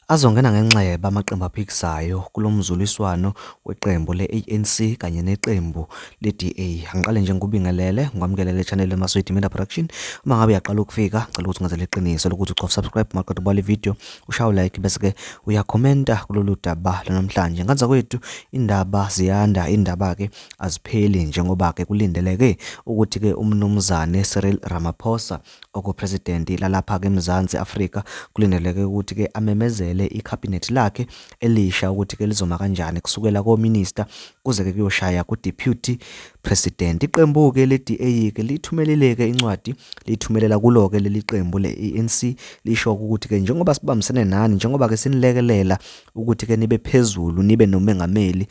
Azongena ngenxeba amaqembu aphikisayo kulo mzuliswano weqembu le-ANC kanye neqembu le-DA. Angiqale nje ngikubingelele, ngikwamukele le channel eMaswidi Media Production. Uma ngabe uyaqala ukufika, ngicela ukuthi ungenzele iqiniso lokuthi ucofe subscribe maqeda ubale video, ushaye like bese-ke uyakhomenta kulolu daba lanamhlanje. Nganza kwethu indaba ziyanda, indaba-ke azipheli njengoba-ke kulindeleke ukuthi-ke uMnumzane Cyril Ramaphosa okuPresident lalapha-ke eMzansi Afrika kulindeleke ukuthi-ke amemezele ikhabhinethi lakhe elisha ukuthi-ke lizoma kanjani kusukela kominista kuze-ke kuyoshaya ku-deputy president. Iqembu-ke le-DA-ke lithumelile-ke incwadi lithumelela kulo-ke leli qembu le-ANC lisho ukuthi-ke njengoba sibambisene nani njengoba-ke sinilekelela ukuthi-ke nibe phezulu nibe nomengameli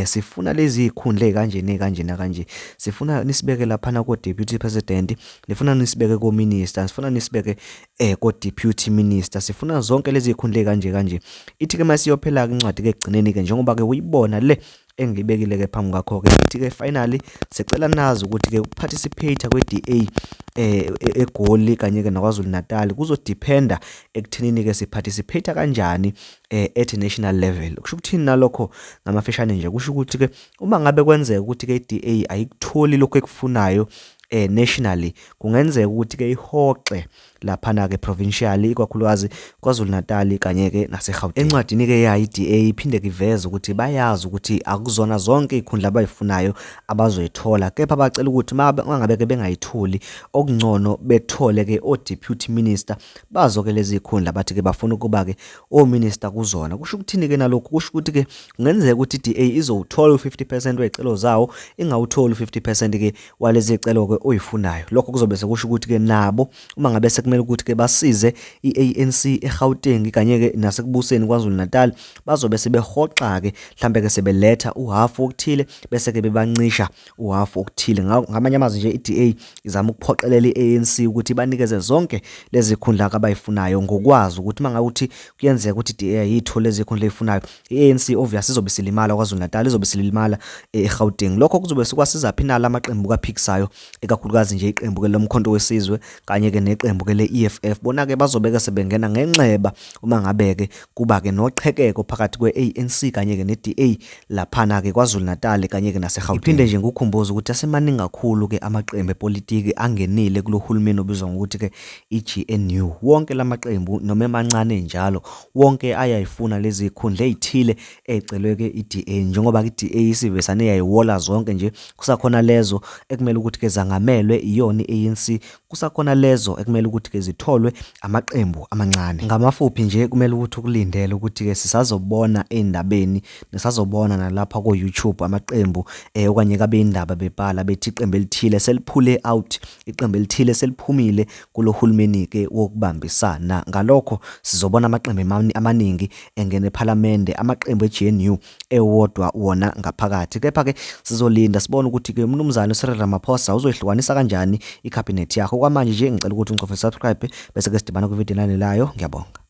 sifuna lezi zikhundla ezikanje nekanje nakanje sifuna nisibeke laphana ko-deputy president nifuna nisibeke ko-minister sifuna nisibeke ko-deputy minister sifuna zonke lezi zikhundla ezikanje kanje. Ithi-ke masiyophela-ke incwadi-ke ekugcineni-ke njengoba-ke uyibona le engiyibekile ke phambi kwakho ke ithi ke finally sicela nazi ukuthi ke ukuparticipate kwe-DA eGoli kanye ke naKwaZulu Natal kuzodependa ekuthenini ke siparticipate kanjani at national level. Kusho ukuthini nalokho ngamafishane nje? Kusho ukuthi ke uma ngabe kwenzeka ukuthi ke i-DA ayikutholi lokho ekufunayo nationally, kungenzeka ukuthi ke ihoxe laphana ke provincially, ikakhulukazi KwaZulu Natal kanye ke naseGauteng. Encwadini ke yayo i-DA iphinde iveze ukuthi bayazi ukuthi akuzona zonke izikhundla abayifunayo abazoyithola, kepha bacela ukuthi mangabe ke bengayitholi okungcono bethole ke o-deputy minister bazo ke lezi zikhundla bathi ke bafuna ukuba ke o-minister kuzona. Kusho ukuthini ke nalokhu? Kusho ukuthi ke kungenzeka ukuthi i-DA izowuthola u-50% wey'celo zawo, ingawutholi u-50% ke walezi zicelo ke oyifunayo. Lokho kuzobe sekusho ukuthi ke nabo uma ngabe sekumele ukuthi ke basize i-ANC eGauteng kanye ke nasekubuseni KwaZulu Natal bazobe sebehoxa ke mhlambe ke sebeletha uhafu okuthile bese ke bebancisha uhafu okuthile. Ngamanye amazwi nje i-DA izama ukuphoqelela i-ANC ukuthi banikeze zonke lezi khundla abayifunayo ngokwazi ukuthi uma ngabe uthi kuyenzeka ukuthi i-DA ayithole lezi khundla eyifunayo, i-ANC obvious izobe silimala KwaZulu Natal, izobe silimala eGauteng. Lokho kuzobe sikwasiza phi nala amaqembu kaphikisayo, ikakhulukazi nje iqembu ke lomkhonto wesizwe kanye ke neqembu ke le-EFF. Bona ke bazobe ke sebengena ngenxeba uma ngabe ke kuba ke noqhekeko phakathi kwe-ANC kanye ke ne-DA laphana ke KwaZulu Natal kanye ke naseGauteng. Iphinde nje ngikukhumbuze ukuthi asemaningi kakhulu ke amaqembu epolitiki angenile kulo hulumeni obizwa ngokuthi ke i-GNU. Wonke lamaqembu noma emancane njalo wonke ayayifuna lezi zikhundla ezithile ecelwe ke i-DA, njengoba i-DA isivesane yayiwola zonke nje, kusakhona lezo ekumele ukuthi ke zangamelwe iyona i-ANC, kusakhona lezo ekumele ukuthi ke zitholwe amaqembu amancane. Ngamafuphi nje kumele ukuthi ukulindele ukuthi ke sisazobona ey'ndabeni, nisazobona nalapha ko-YouTube amaqembu okanye kabeyindaba bebhala bethi iqembu elithile seliphule out, iqembu elithile seliphumile kulo hulumeni-ke wokubambisana. Ngalokho sizobona amaqembu amaningi engena ephalamende, amaqembu e-GNU ewodwa wona ngaphakathi. Kepha-ke sizolinda sibone ukuthi-ke uMnumzane uCyril Ramaphosa uzoyihlukanisa kanjani ikhabhinethi yakhe. Okwamanje nje ngicela ukuthi ungicofe subscribe bese-ke sidibana kwividiyo elandelayo. Ngiyabonga.